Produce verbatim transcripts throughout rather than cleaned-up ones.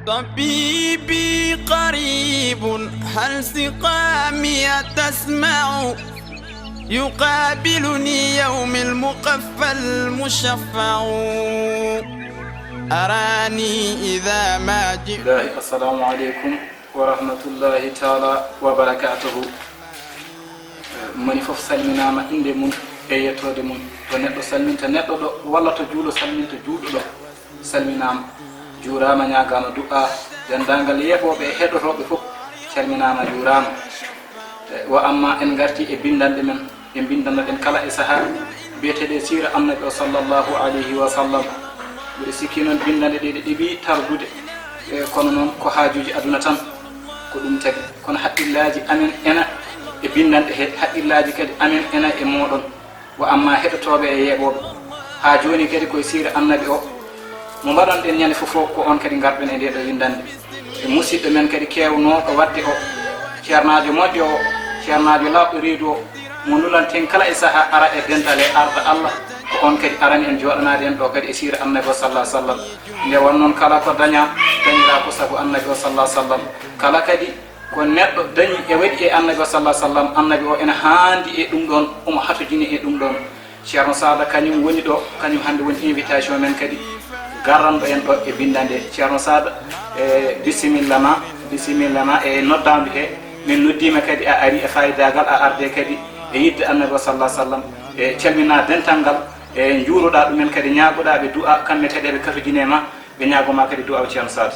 طبيبي قريب، هل سقامي تسمع؟ يقابلني يوم المقفى المشفع. أراني إذا ما جئت. Bismillahi, assalamu aleykum wa rahmatullahi taala wa barakatuhu. Moni fof salminaama innde mum e yettoode mum. To neɗɗo salminta neɗɗo ɗo, walla to juulo salminta juuɗo ɗo, salminaama, juuraama, ñaagaama du'a. Denndaangal yeeɓooɓe e heɗotooɓe fof, calminaama, juuraama. E, wa amma en ngartii e binndanɗe men, en mbinndanno ɗen kala e sahaa biyeteeɗe siira Annabi o, sallallahu alayhi wa sallam. Mbiɗa sikki noon binndanɗe ɗe, ɗe ɗeɓi tardude, e, kono noon ko haajuuji aduna tan, ko ɗum tagi. Kono haqqillaaji amen ena e binndanɗe he, haqqillaaji kadi amen ena e mooɗon. Wa amma heɗotooɓe e yeeɓooɓe, haa jooni kadi ko e siira Annabi o mo mbaɗanɗen ñande fof o, ko oon kadi ngarɗen e ndee ɗo winndannde. E musidɗo men kadi keewnooɗo waɗde o, ceernaajo moƴƴo o, ceernaajo laaɓɗo reedu o, mo nulanten kala e sahaa ara e dental e arda Allah, ko oon kadi arani en jooɗanaade en ɗo kadi e siira Annabi o, sallallahu alaihi wasallam. Nde won noon, kala ko dañaa, dañiraa ko sabu Annabi o, sallallahu alaihi wasallam. Kala kadi ko neɗɗo dañi e waɗi e Annabi o, sallallahu alaihi wasallam, Annabi o ena haandi e ɗum ɗoon, omo hatojini e ɗum ɗoon. Ceerno Saada kañum woni ɗo, kañum hannde woni invitation men kadi, garanɗo en ɗo e binndanɗe. Ceerno Saada, e bisimilla ma, bisimilla ma e noddaandu he. Min noddiima kadi, a ari e faayidagal, a arde kadi e yidde Annabi o, sallallahu alaihi wasallam, e calmina dental ngal, e njuuroɗa ɗumen kadi, ñaagoɗa ɓe du'a, kamɓe kadi eɓe katojini e ma, ɓe ñaago ma kadi du'a o, Ceerno Saada.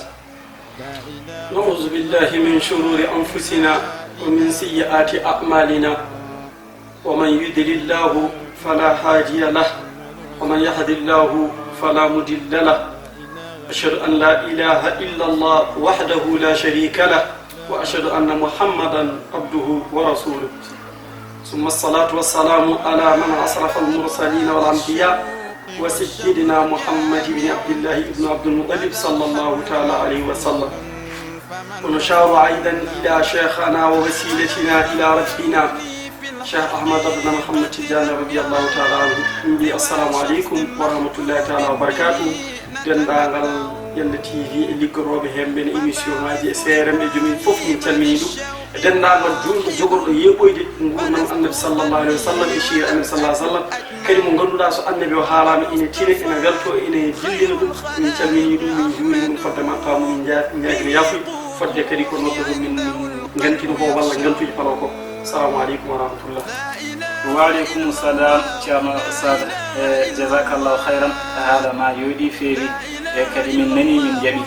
نعوذ بالله من شرور أنفسنا ومن سيئات أعمالنا. ومن يضلل الله فلا هادي له، ومن يهد الله فلا مضل له. أشهد أن لا إله إلا الله وحده لا شريك له، وأشهد أن محمدا عبده ورسوله. ثم الصلاة والسلام على من أشرف المرسلين والأنبياء، وسيدنا محمد بن عبد الله بن عبد المطلب صلى الله تعالى عليه وسلم. ونشار أيضا إلى شيخنا ووسيلتنا إلى ربنا، شيخ أحمد بن محمد تجاني رضي الله تعالى عنه. Min mbi assalamu aleykum wa rahmatullahi taala wa barakatuh. Denndaangal Yande T V e liggorooɓe heen ɓeen e émission ngaaji e C R M e joom en fof, min calminii ɗum. E denndaangal juulɗo jogorɗo yeeɓoyde nguurndam Annabi sallallahu alaihi wasallam e siira Annabi sallallahu alaihi wasallam. Kadi mo ngannduɗaa so Annabi o haalaama ina tina, ina weltoo, ina jillina ɗum, min calminii ɗum, min njuuriima ɗum, fodde maqaamu, min nja-, ñaagii yaafuya, fodde kadi ko noddugol min, min ngantina ko walla ngantuuji palaw ko. Assalamu aleykum wa rahmatullah. Wa aleykum salam, Ceerno Saada. E, jazakallahu khairan. Haala ma yooɗi, feewi. E, kadi min nani, min jaɓi.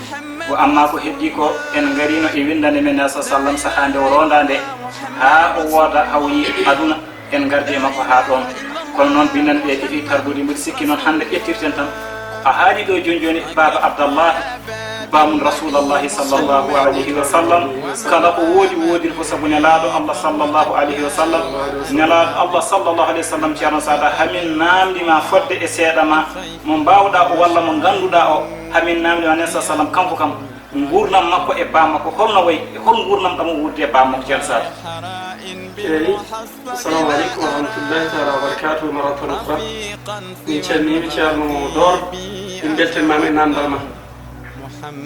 Wa amma ko heddi ko, en ngarino e winndande men Nabi sallam sahaa nde o ronda nde, haa o wooda, haa o yi aduna, en ngardi e makko haa ɗon. Kono noon, binndanɗe ɗe ɗefi tardude, mbiɗa sikki noon hannde ƴettirten tan. A haali ɗo jooni jooni, Baaba Abdallah, baamun Rasulallahi sallallahu alayhi wa sallam, kala ko woodi, woodiri ko sabu Nelaaɗo Allah sallallahu alayhi wa sallam. Nelaaɗo Allah sallallahu alayhi wa sallam, Ceerno Saada, hamin naamndi ma fodde e seeɗa ma, mo mbaawɗa o walla mo ngannduɗa o, hamin naamndi ma, Neɗɗo sallam, kanko kam, nguurndam makko e baam makko, holno wayi, e hol nguurndam ɗam o wuurdi e baam makko, Ceerno Saada? Eeyi, assalamu aleykum wa rahmatullahi taala wa barakatuh, maratan ukhra. Min calminiima, Ceerno Dor, min mbeltaniima e naamndal ma.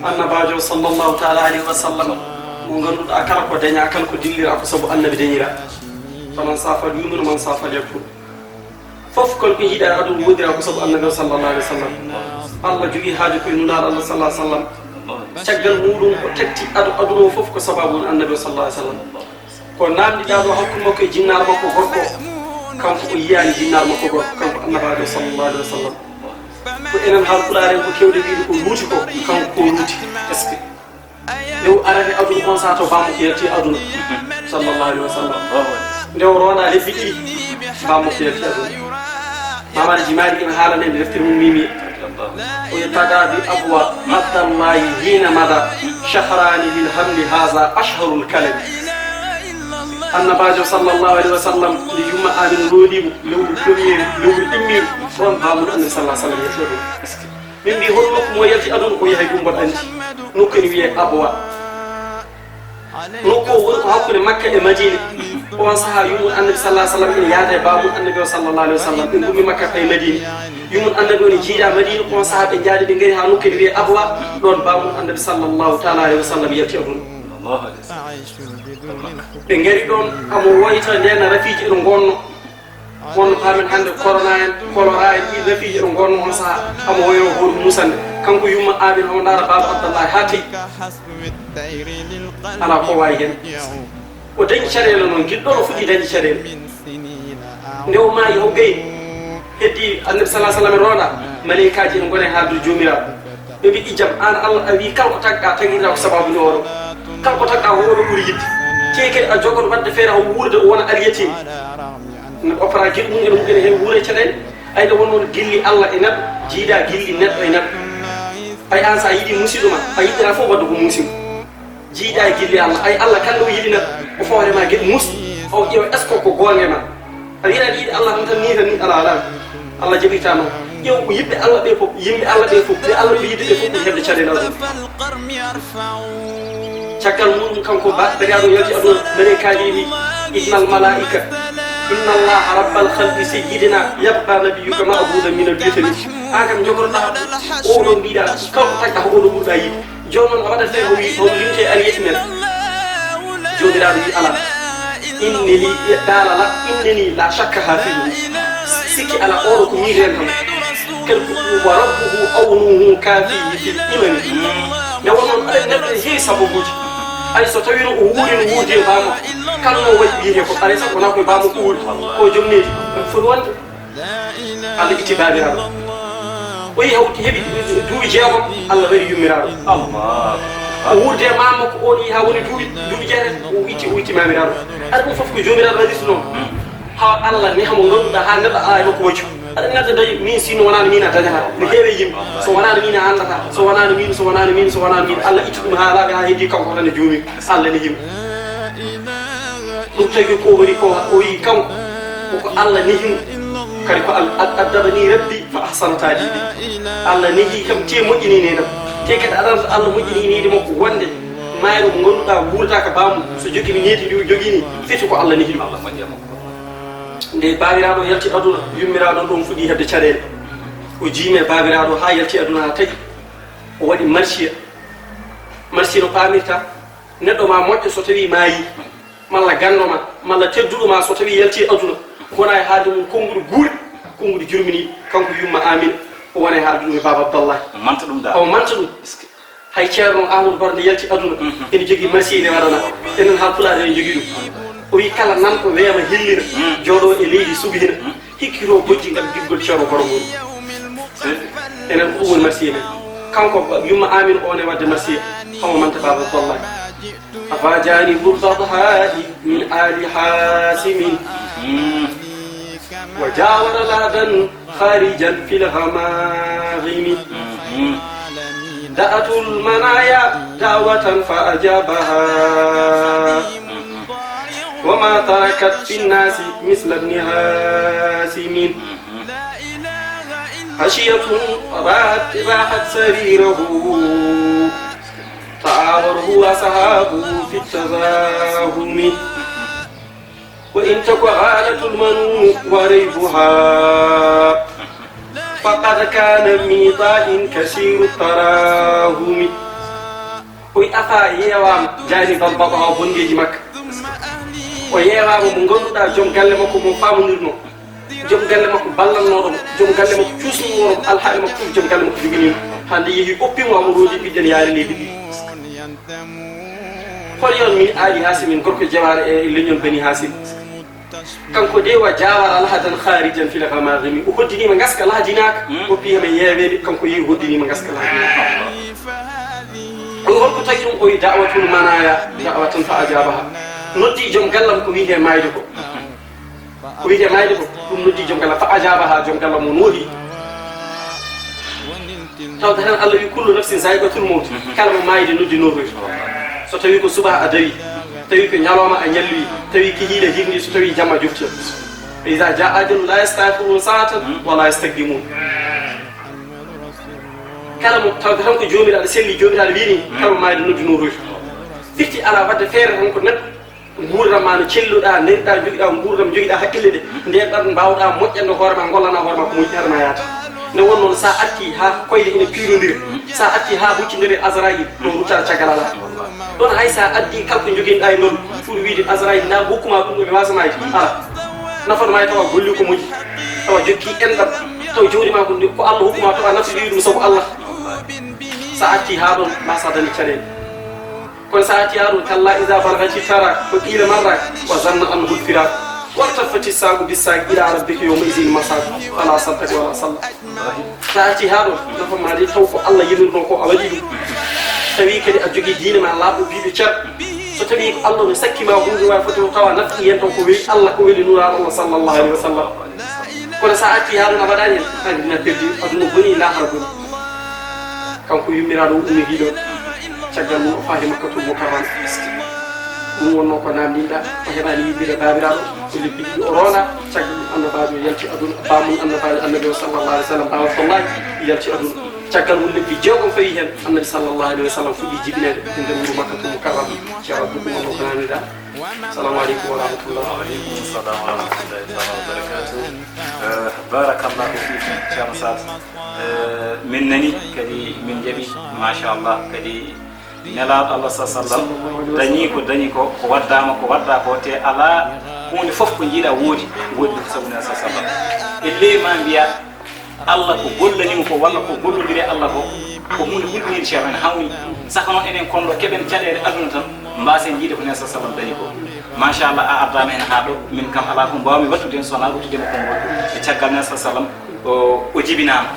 Annabaajo sallallahu taala alayhi wa sallam, mo ngannduɗaa kala ko dañaa, kala ko dillira ko sabu Annabi dañiraa. Faman saafal yu'min, man saafal yakfur. Fof kala ko yiɗaa aduna woodira ko sabu Annabi o sallallahu alayhi wa sallam. Allah jogii haaju ko e Nulaaɗo Allah sallallahu alayhi wa sallam. Caggal muɗum o tetti adu-, aduna o fof ko sababu on Annabi o sallallahu alayhi wa sallam. Ko naamndiɗaa ɗo hakkunde makko e jinnaaro makko gorko, kanko o yiyaani jinnaaro makko gorko, kanko Annabaajo sallallahu alayhi wa sallam. Ko enen Haalpulaar en ko keewɗen wiide ko luuti ko, kanko ko luuti. Est-ce que nde o arani aduna on saha to bammakko yalti aduna, sallallahu alayhi wa sallam. Nde o ronda lebbi ɗiɗi, bammakko yalti aduna. Mamadou Djimari ina haalana en deftere mum Mimi. O wiya: "Tada bi abwa Abdallahi hina mada, shahrani lil hamli haza ashharul kalami." Annabaajo sallallahu alayhi wa sallam, nde yumma Amina looli mo, lewru premier, lewru ɗimmiiru, ɗon baamuɗo Annabi sallallahu alayhi wa sallam yalti aduna. Min mbi: "Hol nokku mo yalti aduna?" O yahi ɗum mboɗo anndi. Nokku ene wiyee Abwa. Nokku o woni ko hakkunde Makka e Madina. On sahaa, yummum Annabi sallallahu alaihi wasallam ina yaada e bammum Annabi o sallallahu alaihi wasallam. Ɓe ngummi Makka, ɓe Madina. Yummum Annabi o ne jiida Madina. On sahaa ɓe njaadi, ɓe ngari haa nokku ene wiyee Abwa. Ɗon bammum Annabi sallallahu ta'ala alaihi wasallam yalti aduna. Ɓe ngari ɗon, omo woyta, ndeen rafiiji ene ngonno. Wonno paamen hannde, corona en, choléra en, ɗi rafiiji ene ngonno on sahaa. Omo woyo hoore musande. Kanko yumma Amina, omo ndaara baaba Abdallahi haa tey. Alaa ko waawi heen. O dañi caɗeele noon, gila ɗoon o fuɗɗi dañde caɗeele. Nde o maayi, o gayni. Heddi Annabi sallallahu alaihi wasallam ronda, maleykaaji ene ngoni e haaldude Joomiraaɗo. Ɓe mbiɗi jam, aan Allah a wii kala ko tagɗa, tagirɗa ko sababu nde oɗo. Kala ko tagɗa ko oɗo ɓuri yiɗde. Tee kadi a jogoto waɗde feere o wuurda, o wona alyatim. Neɗɗo opéra giɗo mum ene, mum ene heen wuura e caɗeele. Ay nde won noon gilli Allah e neɗɗo, jiida gilli neɗɗo e neɗɗo. Ay aan so a yiɗi musiɗɗo ma, a yiɗira fof wadde ko musiɗɗo. Jiida e gilli Allah. Ay Allah kala o yiɗi neɗɗo, o fawre ma geɗe mus, o ƴeewa est-ce que ko goonga e ma. A wi'aani yiɗi Allah tan, tan ni, tan ni, alaa, alaa. Allah jaɓirtaa ma. Ƴeew ko yimɓe Allah ɓe fof, yimɓe Allah ɓe fof, ɓe Allah ɓe yiɗi ɓe fof, ɓe heɓde caɗeele Allah. Caggal muɗum kanko ba, dagaaɗo yalti aduna, maleykaaji wi, innal malaa'ika, inna Allaha rabbal khalqi sayyidina, yabqa nabiyyuka ma'budan min al-fitani. An kam jogorɗa, oɗo mbiɗa, kanko tagɗa ko oɗo ɓurɗa yiɗde. Jooni noon, o waɗat feere, o wi, o limte aliyeti men. Joomiraaɗo wi, alaa. Inni li, qaala la, innani la shakka haa fii. Sikki alaa, oɗo ko miin reen tan. Kadi ko wa rabbuhu awnuhu kaafihi fil imami. Nde wonnoon, aɗa neɗɗo e heewi sababuuji. Ay, so tawiino o wuuri no wuurdi e baamo, kala no waɗi wiyetee ko, alaa e sago wonaa ko e baamo ko wuuri. Ko joom needi, foti wonde. Allah itti baabiraaɗo. O yehi hawti heɓi duuɓi jeegom, Allah waɗi yummiraaɗo. Allah. O wuurdi e maam makko, on yehi haa woni duuɓi, duuɓi jeetati, o itti, o itti maamiraaɗo. Aɗa ɗum fof ko joomiraaɗo waɗirta noon. Haa Allah neha mo ngannduɗaa, haa neɗɗo alaa e makko wajju. Aɗa neɗɗo dañi, miin si no wonaano miin a dañataa. No heewi yimɓe. So wonaano miin a anndataa. So wonaano miin, so wonaano miin, so wonaano miin. Allah itti ɗum haa laaɓi, haa heddii kanko tan e joomum. Allah nehi mo. Ɗum tagi ko o waɗi ko, o yi kanko, ko, ko Allah nehi mo. Kadi ko Al-, Ad-, addabani Rabbi fa ahsana ta'dibi. Allah nehi kam, te moƴƴini needam. Te kadi aɗa Allah moƴƴini needi makko wonde mayɗo mo ngannduɗaa wuurata ka baamu, so jogii needi ndi o jogii ni, feti ko Allah nehi ɗum. Nde baabiraaɗo yalti aduna, yummiraaɗo ɗon fuɗɗi heɓde caɗeele. O jiimi e baabiraaɗo haa yalti aduna haa taƴi. O waɗi marsiya. Marsiya no paamirta, neɗɗo ma moƴƴo so tawi maayi. Malla ganndo ma, malla tedduɗo ma, so tawi yalti e aduna, wona e haalde mum konnguɗi guurɗi, konnguɗi jurminiiɗi, kanko yumma Amina, o wona e haalde ɗum e baaba Abdallahi. O manta ɗum dal. O manta ɗum. Est-ce que hay Ceerno Amadou Baro nde yalti aduna, mhm, ene jogii marsiya nde waɗana. Enen Haalpulaar ene jogii ɗum. O wi kala nanɗo weema hillina, mhm, jooɗo e leydi subhina. Mhm. Hikkito bojji ngam giggol Ceerno Baro ngol. Enen ko ɗum woni marsiya men. Kanko yumma Amina o ne wadde marsiya. Hamo manta baaba Abdallahi. أفاجاني برد أضحى من آل حاسم. وجاور لهدا خارجا في الغماغم. دعت المنايا دعوة فأجابها. وما تركت في الناس مثل ابن هاشم. عشية راحت، راحت سريره. تعاوره أصحابه في التزاحم. وإن تك غالة المنون وريبها. فقد كان ميضاء كثير التراحم. O wi afa yeewaama jaani balbaɗo haa bondeeji makka. O yeewaama mo ngannduɗaa joom galle makko mo faamondirnoo. Joom galle makko ballannooɗo mo. Joom galle makko cuusnooɗo mo alhaali makko fof, joom galle makko joginiima. Hannde yehi oppi mo, omo roodi ɓiɗɗen yaari leydi ɗiɗi. Hol yon min aali Haasimin, gorko jewaare e leñol Bani Haasim. Kanko de wa jaawara lahadan khaarijan fil ghamaagimi. O hoddiniima ngaska lahadinaaka. Hmm. O piya men yeeweede, kanko yehi hoddiniima ngaska lahadinaaka. O wi holko tagi ɗum? O wi da'watul manaya, da'watan fa ajabaha. Noddi joom gallam ko wiide maayde ko. Ko wiide maayde ko, ɗum noddi joom gallam, fa ajabaha, joom gallam o noohi. Tawde tan Allah wi kullu nafsin zaiqatul mawt. Mhm. Kala mo maayde noddi nootoyto. So tawi ko subaa a dawi, tawi ko ñalawma a ñalloyi, tawi kihiiɗe hirndi, so tawi jamma jofti. Fa iza jaa ajalu la yastakhiruna sa'atan wa la yastaqdimun. Kala mo tawde tan ko joomiraaɗo selli, joomiraaɗo wini, mhm, kala mo maayde noddi nootoyto. Firti alaa, wadde feere tan ko neɗɗo Nguurndam ma no celluɗaa, ndariɗaa, njogiɗaa nguurndam, njogiɗaa hakkille ɗe, nden ɗan mbaawɗaa moƴƴande hoore ma, ngollana hoore ma ko moƴƴi, hoore ma yaata. Nde won noon, sa atti haa koyɗe ene piirondira, sa atti haa huccondire Asrayil, ɗon ruttaade caggal alaa. Ɗon hay sa addi kala ko njoginɗaa e noon, fuɗi wiide Asrayil, ndaa mi hokkuma ɗum ɗo, mi wasanaaki. Ala. Nafan ma e tawa golli ko moƴƴi, tawa jokki enɗam, tawa jawdi ma ko ndi, ko Allah hokkuma, tawa nafti ɗum sabu Allah. Sa atti haa ɗon, mbasa dañde caɗeele. Kono sa atti haa ɗon, kalla iza balagati tara, wa qila man rak, wa zanna annahu al-firaq. Waltaffati saqu bissaq ila rabbika yawma izin masaq. Fala saddaq wala salla. Sa atti haa ɗon, nafa ma de taw ko Allah yinirno ko a waɗi ɗum. Tawi kadi a jogii diine ma laaɓɗo biiɗo cer. So tawi ko Allah no sakki ma huunde wawi foti tawa nafqi hen taw ko weli Allah, ko weli Nulaaɗo Allah sallallahu alaihi wa sallam. Kono sa atti haa ɗon a waɗaani hen, an dina perdi, aduna boni, lahara boni. Kanko yummiraaɗo o ummi ɗiɗo, caggal mum o faati Makkatul Mukarram. Ɗum wonnoo ko namdinɗaa, o heɓaani yiɗde baabiraaɗo, ko lebbi ɗiɗi o roonaa, caggal ɗum annabaajo yalti aduna, baamum annabaajo, annabi o sallallahu alaihi wa sallam, baaba Abdullahi yalti aduna. Caggal mum lebbi jeegom fawi heen, annabi sallallahu alaihi wa sallam fuɗɗi jibineede e nder wuro Makkatul Mukarram. Ceerno Abdou, ɗum wonnoo ko namdinɗaa. Assalamu alaikum wa rahmatullah. Wa alaikum assalam wa rahmatullahi taala wa barakatuh. Eh, barakallahu fiik, Ceerno Saad. Eh, min nani kadi, min njaɓi, machallah, kadi Nelaaɗo Allah sa sallam dañi ko dañi ko, ko waɗdaama, ko waɗdaa ko, te alaa huunde fof ko njiiɗaa woodi, woodi ko sabu Nelaaɗo sa sallam. E ley ma mbiya Allah ko gollanimo ko, walla ko gollondiri e Allah ko, ko huunde hulɓinirde ceerno en hawni. Saka noon enen kon ɗo keɓen caɗeele aduna tan, mbaasen yiide ko Nelaaɗo sa sallam dañi ko. Machallah, a addaama hen haa ɗo, min kam alaa ko mbaawmi waɗtude hen so wonaa ruttude mo konngol e caggal Nelaaɗo sa sallam. O, o jibinaama.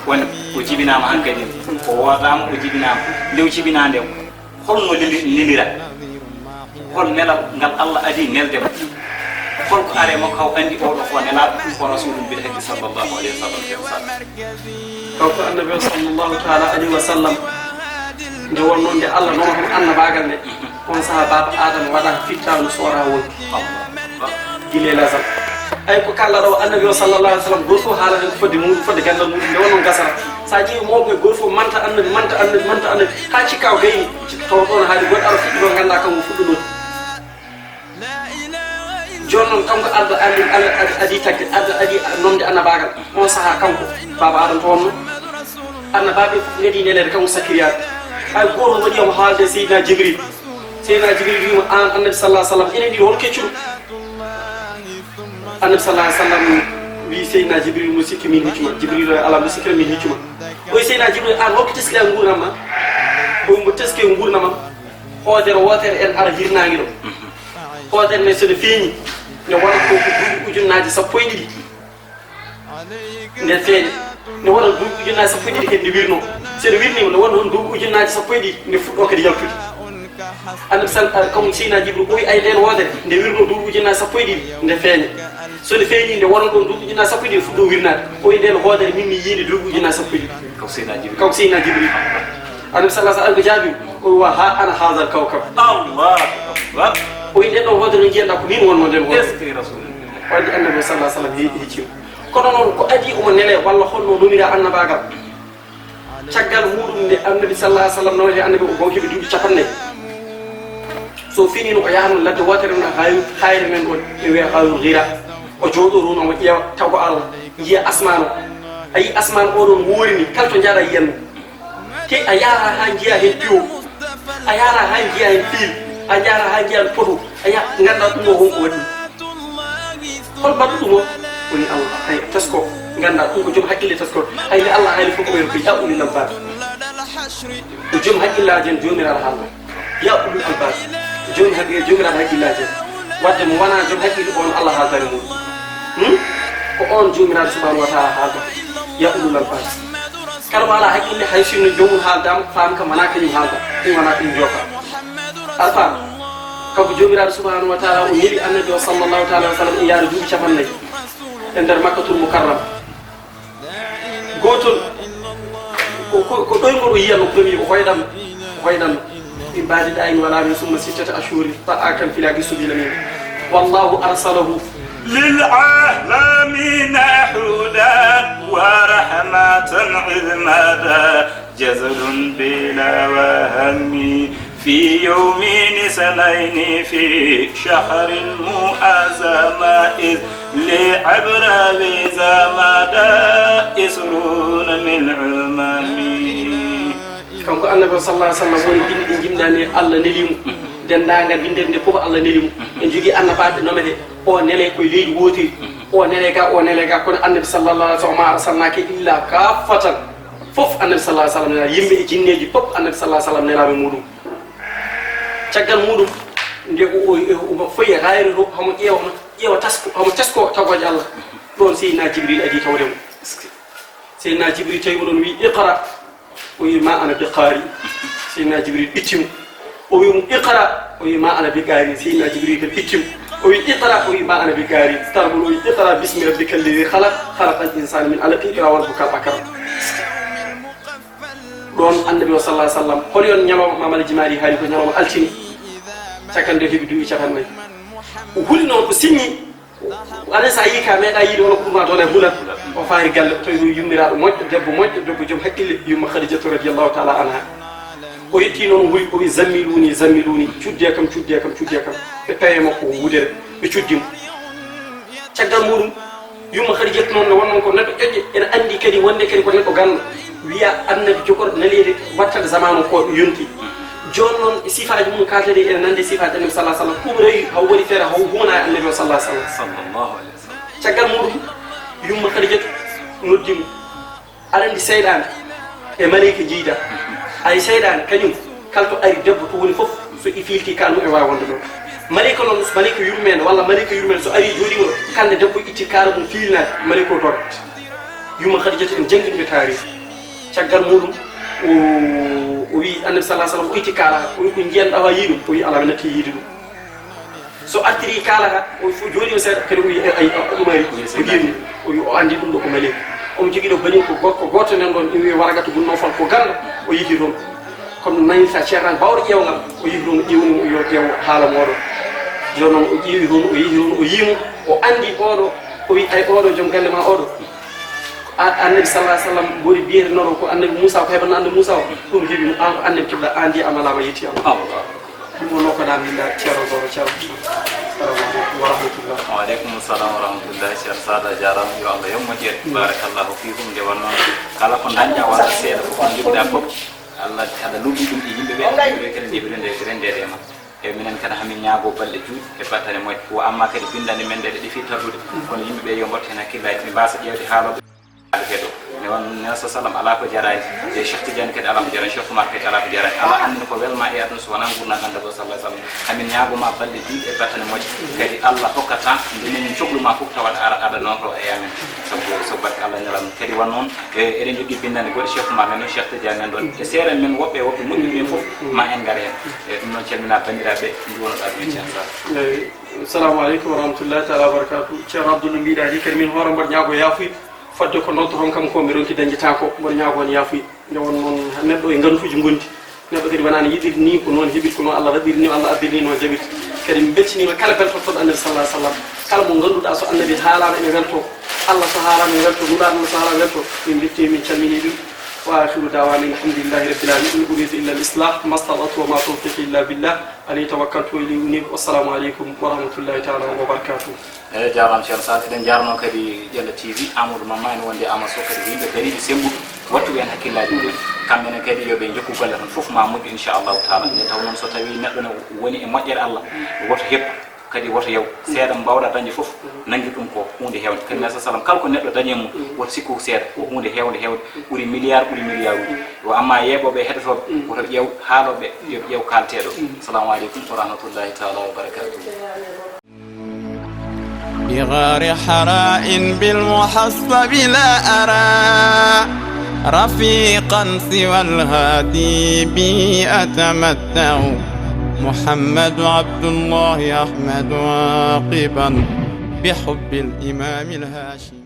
Woni, o jibinaama hankadi. O woodaama, o jibinaama. Nde o jibinaa nde, holno lili-, lilira? Hol nelal ngal Allah adii nelde mo? Hol ko are makko haw anndi oɗo ko nelaaɗo, ko rasulun bil haqqi sallallahu alaihi wa sallam? Kanko annabi o sallallahu taala alaihi wa sallam, nde wonnoo nde Allah noon hon annabaagal nde. On saha baaba Adama waɗa fittaandu soora woni. Gila e lasal. Ay ko kala ɗo annabi o sallallahu alaihi wa sallam, gooto fof haalata ko fodde muɗum, fodde gandal muɗum, nde wonno gasara. Sa ƴeewi mawɓe, gooto fof manta annabi, manta annabi, manta annabi. Haa cikka o gayni, taw ɗon haali goɗɗo ara fuɗɗi ɗo ganda kanko fuɗɗo ɗon. Jooni noon kanko adda andi, Allah adi, adi tagde, adda adi nonde annabaagal. On saha kanko, baaba Adama to wonno. Annabaaɓe fof ngadi neleede kanko sakkiriyaaɓe. Hay gooto waɗi omo haalde Seydina Jibril. Seydina Jibril wiima, "Aan Annabi sallallahu alaihi wasallam, enen ɗiɗo hol keccuɗo?" Annabi sallallahu alaihi wasallam wii Seydina Jibril, "Mo sikki min hiccuma." Jibril o, "Alaa mo sikkira min hiccuma." O wi Seydina Jibril, "Aan holko teskira nguurndam ma?" O wi, "Mo teski nguurndam am, hoodere wootere en ara hirnaange ɗo." Hoodere nde so nde feeñi, nde wonat ko duuɓi ujunnaaji sappo e ɗiɗi. Nde feeña, nde wona duuɓi ujunnaaji sappo e ɗiɗi kadi nde wirnoo. So nde wirniima, nde wona ɗoon duuɓi ujunnaaji sappo e ɗiɗi, nde fuɗɗoo kadi yaltude. Annabi sal-, a, kanko Seydina Jibril ɓooyi ay ndeen wootere, nde wirnoo duuɓi ujunnaaji sappo e ɗiɗi, nde feeña. So nde feeñii, nde wona ɗoon duuɓi ujunnaaji sappo e ɗiɗi, fuɗɗoo wirnaade. O wiyi ndeen wootere, min mi yii nde duuɓi ujunnaaji sappo e ɗiɗi. Kanko Seydina Jibril. Kanko Seydina Jibril. Annabi sallallahu alaihi wasallam ko jaabi, o wiyi, "Wa ha ana haadal kawkab." Allahu akbar. O wiyi, "Ndeen ɗoon wootere no njiyanɗaa ko miin wonnoo ndeen wootere." Est-ce que Rasulullah? Wadde Annabi sallallahu alaihi wasallam he-, hecciima. Kono noon ko adii omo nelee walla holno numira annabaagal? Caggal muɗum nde Annabi sallallahu alaihi wasallam nawete Annabi o gonki ɓe duuɓi capanɗe nayi. So finiino o yahano ladde wootere no hay-, hayre men ɗo e wiya Hayrul Hira. O jooɗo toon omo ƴeewa tago Allah, yiya asmaan o. A yii asmaan o ɗon woorini, kala to njaaɗa yiyan mo. Te a yaara haa njiya heen piwo, a yaara haa njiya heen fiil, a yaara haa njiya heen poto, a ya-, nganndaa ɗum o won ko waɗi. Hol mbaɗɗo ɗum o? Woni Allah. Hay, tesko, nganndaa ɗum ko joom hakkille tesko. Hay nde Allah haali fof ko ɓen ko ya ulil albab. Ko joom hakkillaaji en Joomiraaɗo haalata. Ya ulul albab. Joom hak-, Joomiraaɗo hakkillaaji en. Wadde mo wonaa joom hakkille, on Allah haalata e muɗum. Hmm? Ko on Joomiraaɗo subhanahu wa taala haalata. Ya ulul albab. Kala mo alaa hakkille, hay sinno joomum haaldaama, faam kam wonaa kañum haalda, ɗum wonaa ɗum joofa. Aɗa faama? Kanko Joomiraaɗo subhanahu wa taala o neli Annabi o sallallahu taala wa sallam e yaade duuɓi capanɗe nayi e nder Makkatul Mukarram. Gootol, ko, ko, ko ɗoyngol o yiyanno premier, o hoyɗan, o hoyɗan. من بعد داء ولا من ثم ستة أشهر طآكا في الأرض سبيل من والله أرسله للعالمين هدى ورحمة إذ مدى جزل بلا وهم في يومين اثنين في شهر معظم، إذ لعبر بزمد عشرون من عمم. Kanko Annabi o, sallallahu alaihi wasallam, woni binde ɗe jimɗani Allah neli mo. Denndaangal winndere nde fof Allah neli mo. En jogii annabaaɓe nomete, o nele koye leydi wootiri, o nele ga, o nele ga, kono Annabi, sallallahu alaihi wasallam, وما أرسلناك إلا كافة. Fof Annabi, sallallahu alaihi wasallam, nela, yimɓe e jinneeji fof Annabi, sallallahu alaihi wasallam, nelaaɓe muɗum. Caggal muɗum, nde o, o, o, omo foyi e raayre to, homo ƴeewa, homo ƴeewa tasko, homo tesko tagooje Allah. Ɗoon Seydina Jibril adii tawde mo. Seydina Jibril tawi mo ɗoon, wii: "Iqra." O wii: "Ma ana bi qari." Seydina Jibril itti mo. O wii mo: "Iqra." O wii: "Ma ana bi qari." Seydina Jibril kadi itti mo. O wii: "Iqra." O wii: "Ma ana bi qari." Tawi mo ɗoon, o wii: "Iqra bismi rabbika alladi khalaq, khalaqal insana min alaq, iqra wa rabbuka al akram." Ɗoon Annabi o, sallallahu alaihi wasallam, holi on ñalawma Maam Alhaji Maari haali ko ñalawma altine. Caggal nde heɓi duuɓi capanɗe nayi. O huli noon, o sinni. Aɗa, so a yii ka meeɗa yiide wona ko ɗum, a doole hulat. O faari galle, o tawi ɗum yummiraaɗo moƴƴo, debbo moƴƴo, debbo joom haqqille, yumma Khadijatu radiyallahu ta'ala anha. O yetti noon, o huli, o wi: "Zammiluni, zammiluni, cuddee kam, cuddee kam, cuddee kam." Ɓe pawi makko ko wudere, ɓe cuddi mo. Caggal muɗum, yumma Khadijatu noon ne wonnoon ko neɗɗo ƴoƴƴo, ene anndi kadi wonde kadi ko neɗɗo ganndo. Wiya Annabi jogorɗo naleede wattande zamaanu ko yonti. Jooni noon e sifaaji mum kaalteɗi ene nanndi e sifaaji Annabi, sallallahu alaihi wasallam. Ɗum rewi, haw waɗi feere, haw humana e Annabi o, sallallahu alaihi wasallam. Sallallahu alaihi wasallam. Caggal muɗum, yumma Khadijatu noddi mo. Aɗa anndi seyɗaane e maleyka njiida. Ay, seyɗaane kañum, kala to ari debbo to woni fof, so i fiilti ka ɗum e waawi wonde ɗon. Maleyka noon, maleyka yurmeende walla maleyka yurmeende so ari jooɗiima ɗo, kande debbo itti kaala mum fiilnaade, maleyka o dogat. Yumma Khadijata en janngi ɗum e taarih. Caggal muɗum, o, o wi Annabi, sallallahu alaihi wasallam, o itti kaala, o wi: "Ko njiyan ɗawa yiɗum?" O wi: "Alaa, mi natti yiide ɗum." So artiri kaala ka, o fu-, jooɗi o seeɗa, kadi o wi, ay, ay, o ɗumari, o yiimi, o wi, o anndi ɗum ɗo ko maleyka. Omo jogii ɗo bani ko gorko gooto nen ɗon, ina wiye Waraqatu bun Nawfal, ko ganndo, o yehi toon. Comme no nanirta ceernaange baawɗo ƴeewngal, o yehi toon, o ƴeewni mo, o yo ƴeew haala mooɗon. Jooni noon o ƴeewi toon, o yehi toon, o yii mo, o anndi oɗo, o wi, ay, oɗo joom galle ma oɗo. A-, Annabi, sallallahu alaihi wasallam, mboɗi biyetenoɗo ko Annabi Muusa, ko heɓatno Annabi Muusa o, ɗum heɓi mo, aan ko Annabi keɓɗa, aan de a malaama, yetti Allah. Ɗum wonno ko namdinɗa Ceerno Goro Ceerno. Assalamu aleykum wa rahmatullah. Wa aleykum salam wa rahmatullah. Ceerno Saada, jaaraama, yo Allah yoɓ moƴƴere. Mm. Barakallahu fiikum. Nde wonno kala ko dañɗa walla seeɗa fof ko njogiɗa fof, Allah aɗa luɓi ɗum e yimɓe ɓe, yimɓe ɓe kadi ndeɓi rendeede e ma. E minen kadi hamin ñaago balɗe juuɗe e battane moƴƴe. Wo amma kadi binndande men ɗe, ɗe fii tardude. Kono yimɓe ɓe yo mbattu heen hakkillaaji, ɓe mbaasa ƴeewde haalooɓe. Heɗo. Ne wan-, ne sa salam alaa ko jaraani. E Cheikh Tidiane kadi alaa ko jaraani, Cheikh Oumar kadi alaa ko jaraani. Alaa anndi ko welma e aduna so wonaa ngurndan Annabi sallallahu alaihi wasallam. Hamin ñaago ma balɗe juuɗe e battane moƴƴe. Kadi Allah hokkata nde min coklu ma fof tawa aɗa, aɗa nootoo e amen. Sabu, sabu barke Allah e Nelaaɗo. Kadi wan noon, e, eɗen jogii binndannde goɗɗo, Cheikh Oumar men ɗon, Cheikh Tidiane men ɗon. E seeɗa men woɓɓe, woɓɓe moƴƴuɓe ɓe fof, ma en ngar heen. E, ɗum noon calminaa banndiraaɓe, nduwonoɗaa ɗum, inchallah. Eyi. Assalamu aleykum wa rahmatullahi taala wa barakatuh. Ceerno Abdoul, no mbiɗa ni, kadi min hoore mboɗo ñaago yaafuya. Fodde ko noddoton kam ko, mi ronki dañde tan ko, mboɗo ñaago on yaafuya. Nde won noon, neɗɗo e ngantuuji ngondi. Neɗɗo kadi wonaa no yiɗiri ni, ko noon heɓiri, ko noon Allah waɗiri ni, Allah abbiri ni, noon jaɓiri. Kadi min mbeltiniima kala beltortoɗo Annabi sallallahu alaihi wasallam. Kala mo ngannduɗaa so Annabi haalaama ene weltoo, Allah so haalaama ene weltoo, Nulaaɗo so haalaama weltoo. Min mbetti, min calminii ɗum. Wa akhiru da'wana alhamdulillahi rabbil alamin. In uridu illa al-islah mastata'tu wa ma tawfiqi illa billah. Alayhi tawakkaltu wa ilayhi unib. Wassalamu aleykum wa rahmatullahi taala wa barakatuh. Eeyi, jaaraama Ceerno Sall. Eɗen njaarnoo kadi Ƴella T V, Amadou Mamma ene wondi e Amadou Sow kadi ko yimɓe dariiɓe semmbuɓe, wattuɓe heen hakkillaaji mumen. Kamɓe ne kadi yo ɓe njokku golle tan, fof ma moƴƴu inchallahu taala. Nde taw noon so tawii neɗɗo ne woni e moƴƴere Allah, woto heppu, kadi woto yaw. Seeɗa mbaawɗaa dañde fof, nanngir ɗum ko huunde heewnde. Kadi Nabi sallam, kala ko neɗɗo dañi e mum, woto sikku ko seeɗa, ko huunde heewnde heewde, ɓuri milliard, ɓuri milliard uji. Yo amma yeeɓooɓe e heɗotooɓe, woto ɓe ƴeew haalooɓe, yo ɓe ƴeew kaalteeɗo. Assalamu aleykum wa rahmatullahi taala wa barakatuh. بغار حراء بالمحصب لا أرى رفيقا سوى الهادي بي أتمتع. محمد عبد الله أحمد عاقبا بحب الإمام الهاشمي.